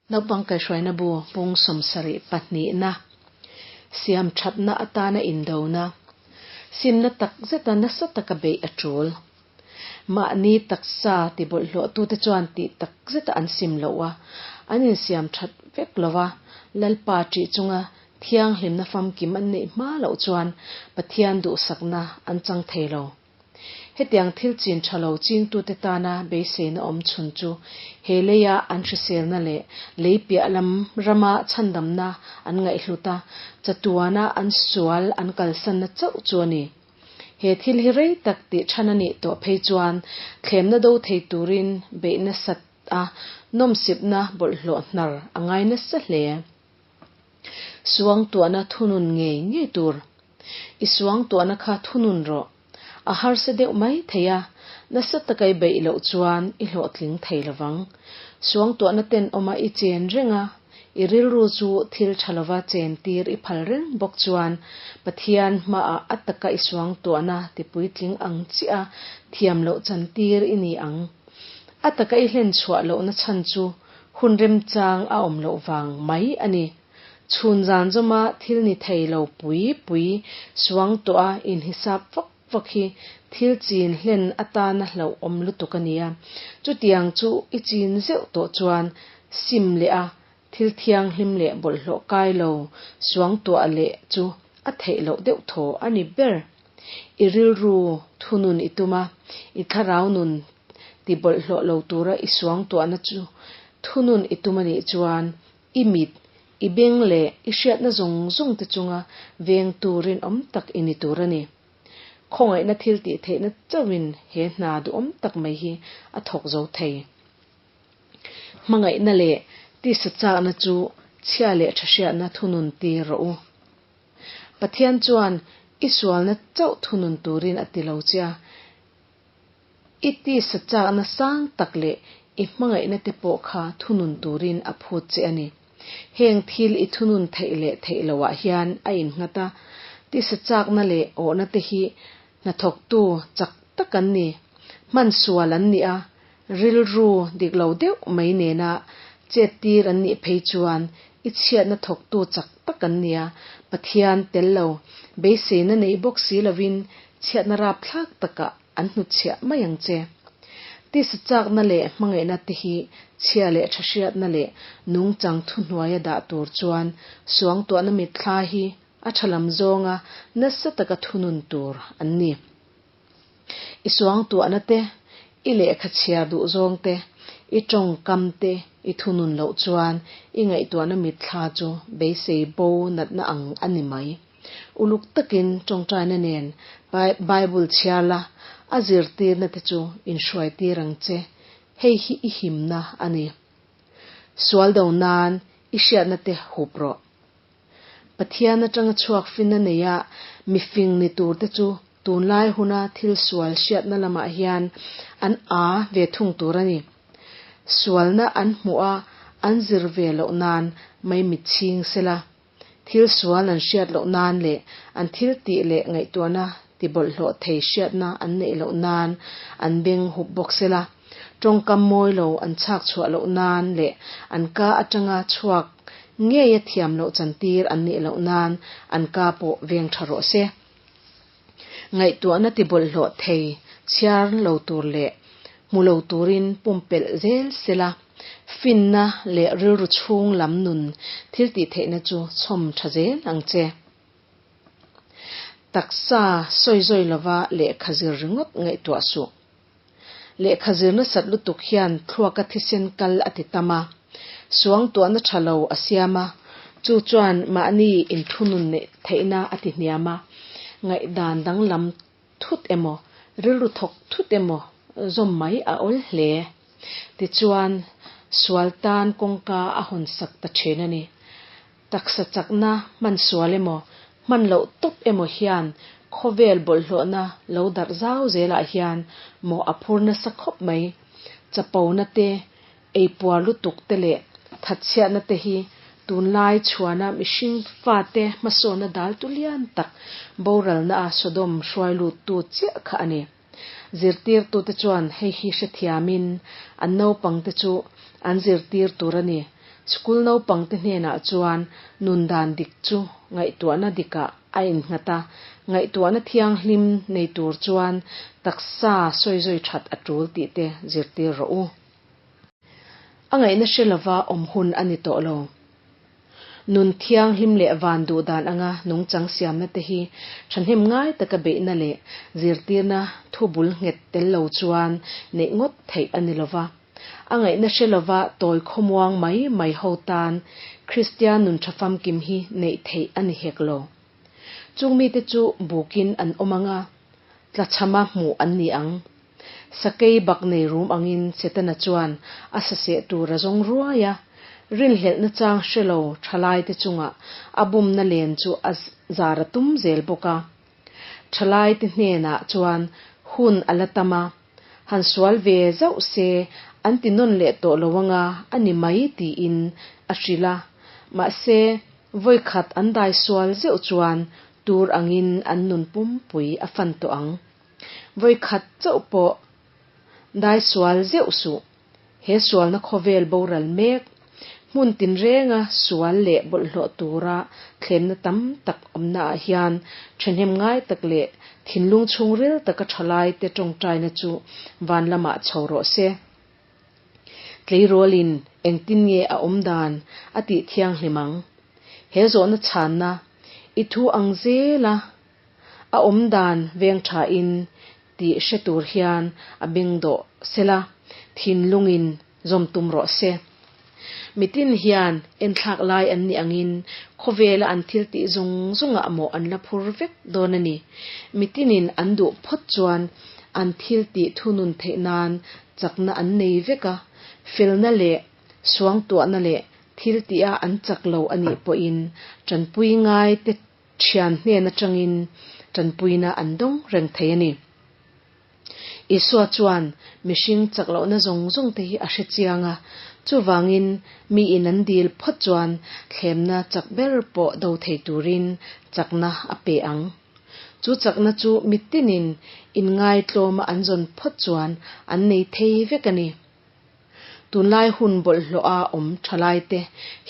Naupang kaihhruaina bu pung 70 pahnihna, siam thatna atana indona, simna tak zeta nasa taka beih a tul. Mahni taksa ti bawlhhlawhtute chuan tih tak zeta an sim loh a, an insiam that vek lo a, Lalpa ṭih chunga thianghlimna famkim an neih hma loh chuan Pathian duhsakna an chang thei lo. Hetiang thil chin tha lo chingtute tana beiseina awm chhun chu he leia an hriselna leh lei piah lam rama chhandamna an ngaihhlut a, chatuana an sual an kalsanna chauh chu a ni. He thil hi rei tak tih than a nih tawh phei chuan thlemna do thei turin beih nasat a, nawmsipna bawlhhlawh hnar a ngai nasa hle. Suangtuahna thunun ngei ngei tur. I suangtuahna kha thunun rawh. A harsa deuh mai thei a, nasa taka i beih loh chuan i hlawhtling thei lovang. Suangtuahna tenawma i chen reng a, i rilru chu thil tha lova chen tir i phal reng bawk chuan Pathian hmaah a taka i suangtuahna tipuitling ang chiah a thiam loh chan tir i ni ang. A taka i hlen chhuah lohna chhan chu hun remchang a awm loh vang mai a ni. Chhun zan zawma thil ni thei lo pui pui suang tawh a inhisap vak vak hi thil chin hlen atana hlauh awm lutuk a nia. Chutiang chu i chin zeuh tawh chuan sim leh a thil thianghlim leh bawlhhlawh kai lo suang tuah leh chu a theih loh deuh thaw a ni ber. I rilru thunun i tum a, i thlarau nun ti bawlhhlawh lo tura i suang tuahna chu thunun i tum a nih chuan i mit, i beng leh i hriatna zawng zawng te chunga veng turin awm tak i ni tur a ni. Khawngaihna thil tih theihna chauhin he hna duhawm tak mai hi a thawk zo thei. Hmangaihna leh tisa chakna chu chhia leh tha hriatna thunun tir rawh u. Pathian chuan i sualna chauh thunun turin a ti lo che a, i tisa chakna sang tak leh i hmangaihna te pawh kha thunun turin a phut che a ni. Heng thil i thunun theih leh theih loah hian a innghat a, tisa chakna leh awhna te hi hnathawktu chak tak an ni. Hman sual an ni a, rilru dik lo deuh mai nena chet tir an nih phei chuan i chhiatna thawktu chak tak an nia, Pathian tel lo, beiseina nei bawk si lovin chhiatna rapthlak takah an hnutchhiah mai ang che. Tisa chakna leh hmangaihna te hi chhia leh tha hriatna leh nungchang thuhnuaia dah tur chuan suangtuahna mitthla hi a tha lam zawnga nasa taka thunun tur an ni. I suangtuahna te, i lehkha chhiar duh zawng te, i tawngkam te i thunun loh chuan i ngaihtuahna mitthla chu beisei bo natna ang a ni mai. Uluk takin tawngtaina nen Bible chhiar la, a zirtirna te chu inhruaitir ang che. Hei hi i himna a ni. Sual do nan i hriatna te hup rawh. Pathian atanga chhuak finna neia mifing ni tur te chu tunlai huna thil sual hriatna lamah hian an a ve thung tur a ni. Sualna an hmuh a, an zir ve loh nan mai mitchhing sela. Thil sual an hriat loh nan leh an thil tih leh ngaihtuahna ti bawlhhlawh thei hriatna an neih loh nan an beng hup bawk sela. Tawngkam mawi lo an chhak chhuah loh nan leh an ka atanga chhuak ngeia thiam loh chantir an nih loh nan an ka pawh veng tha rawh se. Ngaihtuahna ti bawlhhlawh thei chhiar lo tur leh hmu lo turin pumpelh zel sela, finna leh rilru chhung lam nun thil tih theihna chu chhawm tha zel ang che. Taksa sawi zawi lova lehkha zir ringawt ngaihtuah suh. Lehkha zir nasat lutuk hian thluaka thisen kal a ti tam a, suangtuahna tha lo a siam a, chu chuan mahni inthunun neih theihna a ti hniam a, ngaihdan danglam thut emaw, rilru thawk thut emaw zawm mai a awl hle. Tichuan, sual tan kawngka a hawn sak ta thin a ni. Taksa chakna hman sual emaw, hman loh tawp emaw hian khawvel bawlhhlawhna lo darh zau zelah hian mawh a phur nasa khawp mai. Chapona te, eipuar lutuk te leh thatchhiatna te hi tunlai chhuana mihring fate hmasawnna dal tu lian tak boralna a Sodom hruai luttu chiah kha a ni. Zirtirtute chuan hei hi hrethiamin an naupangte chu an zirtir tur a ni. School naupangte hnenah chuan nun dan dik chu ngaihtuahna dikah a innghat a, ngaihtuahna thianghlim nei tur chuan taksa sawizawi that a tul tih te zirtir rawh u. A ngaihna hre lova awm hun a ni tawh lo. Nun thianghlim leh van duh dan anga nungchang siamna te hi thahnem ngai taka beihna leh zirtirna thu bul nghet tel lo chuan neih ngawt theih a ni lova. A ngaihna hre lova tawi khawmuang mai mai ho tan Kristian nun tha famkim hi neih theih a ni hek lo. Chung mite chu bukin an awm ang a, tlachhama hmuh an ni ang. Sakei bak nei rum angin Setana chuan a saseh tur a zawng ruai a, rinhlelhna chang hre lo thalaite chungah a bumna len chu a zar a tum zel bawk a. Thalaite hnenah chuan hun a la tam a, han sual ve zauh se an ti nawn leh tawh lo anga a ni mai tiin a hrilh a, mahse vawikhat an dai sual zeuh chuan tur angin an nun pumpui a fan tawh ang. Vawikhat chauh pawh dai sual zeuh suh. He sualna khawvel boral mek, hmun tinrenga sual leh bawlhhlawh tura thlemna tam tak awmnaah hian thahnem ngai tak leh thinlung chhungril taka thalaite tawngtaina chu van lamah chho rawh se. Tleirawlin engtin nge a awm dan a tih thianghlim ang? He zawhna chhanna i thu ang zela a awm dan veng thain tih hre tur hian a beng dawh sela, thinlungin zawm tum rawh se. Mitin hian enthlak lai an nih angin khawvela an thil tih zawng zawngah mawh an la phur vek dawn a ni. Mitinin an duh phawt chuan an thil tih thunun theih nan chakna an nei vek a, felna leh suangtuahna leh thil tih-a an chak lo a nih pawhin tanpui ngai te Thian hnen atangin tanpuina an dawng reng thei a ni. Isua chuan mihring chak lohna zawng zawng te hi a hre chiang a, chuvangin miin an dil phawt chuan thlemna chak ber pawh do thei turin chakna a pe ang. Chu chakna chu mitinin inngaitlawma an zawn phawt chuan an nei thei vek a ni. Tunlai hun bawlhhlawha awm thalaite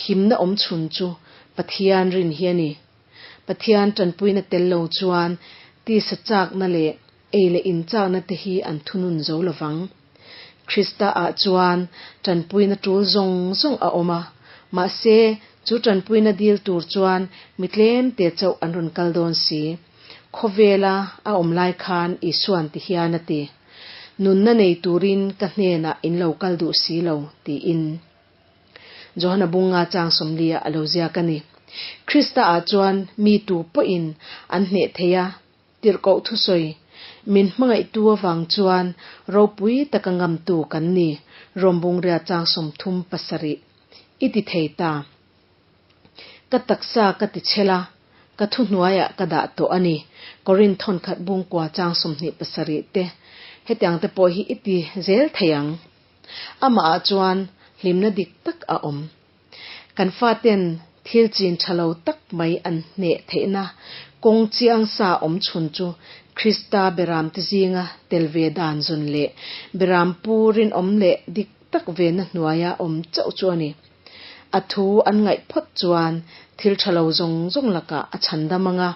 himna awm chhun chu Pathian rin hi a ni. Pathian tanpuina tel lo chuan tisa chakna leh ei leh in chakna te hi an thunun zo lovang. Krista ah chuan tanpuina tul zawng zawng a awm a, mahse chu tanpuina dil tur chuan mi tlemte chauh an rawn kal dawn si. Khawvela a awm lai khan Isuan ti hian a ti. Nunna nei turin ka hnenah in lo kal duh si lo, tiin Johana bunga chang sawmliah a lo ziak a ni. Krista-ah chuan mi tu pawhin an hneh thei a, tirhkoh thusawi, Min hmangaihtu avang chuan ropui taka ngamtu kan ni, Rom bungria chang 37, i ti thei ta. Ka taksa ka ti chhel a, ka thuhnuaiah ka dah tawh a ni. Korinth thawnkhat bungkua chang 27 te, hetiang te pawh hi i ti zel thei ang. Amahah chuan hlimna dik tak a awm. Kan faten thil chin tha lo tak mai an hneh theihna kawng chiang sa awm chhun chu Krista beramte zinga tel ve dan zawn leh beram pu rinawm leh dik tak vena hnuaia awm chauh chu a ni. A thu an ngaih phawt chuan thil tha lo zawng zawng lakah a chhan dam ang a,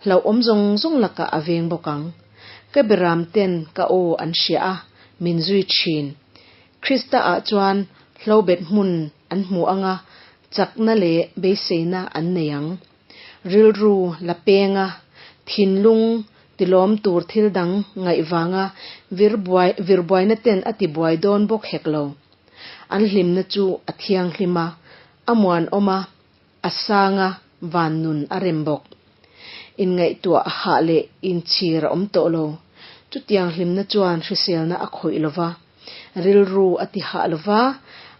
hlauhawm zawng zawng lakah a veng bawk ang. Ka beram ten ka aw an hria a, min zui thin. Krista ah chuan hlobet hmun an hmu ang a, chakna leh beiseina an nei ang. Rilru la peng a, thinlung tilawm tur thil dang ngaih vanga virbuaina ten a tibuai dawn bawk hek lo. An hlimna chu a thianghlim a, a muanawm a, a sang a, van nun a rem bawk. Inngaihtuah hah leh inchhir a awm tawh lo. Chutiang hlimna chuan hriselna a khawih lo va, rilru a ti hah lo va,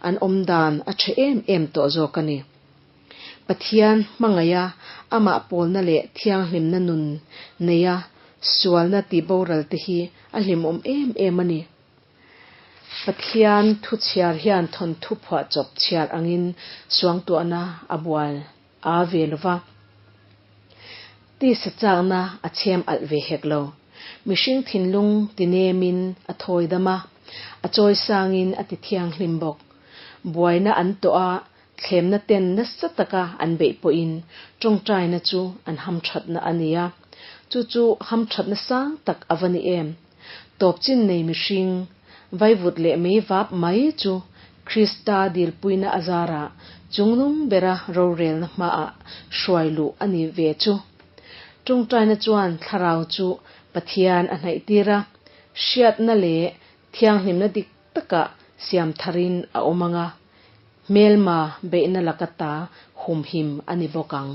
an awm dan a tha em em tawh zawk a ni. Pathian hmangaiha amah pawlna leh thianghlimna nun neia sualna tihboral te hi a hlimawm em em a ni. Pathian thu chhiar hian thawnthu phuahchawp chhiar angin suangtuahna a bual a ve lo va, tisa chakna a chhem alh ve hek lo. Mihring thinlung ti nemin a thawi dam a, a chawi sangin a ti thianghlim bawk. Buaina an tawh a. Thlemna ten nasa taka an beih pawhin tawngtaina chu an hamthatna a ni a. Chu chu hamthatna sang tak a va ni em! Tawpchin nei mihring, vaivut leh meivap mai chu Krista dilpuina azarah chungnung bera rorelna hmaah hruai luh a ni ve chu. Tawngtaina chuan thlarau chu Pathian a hnaihtir a, hriatna leh thianghlimna dik takah siam tharin a awm ang a, hmelma beihna laka ta humhim a ni bawk ang.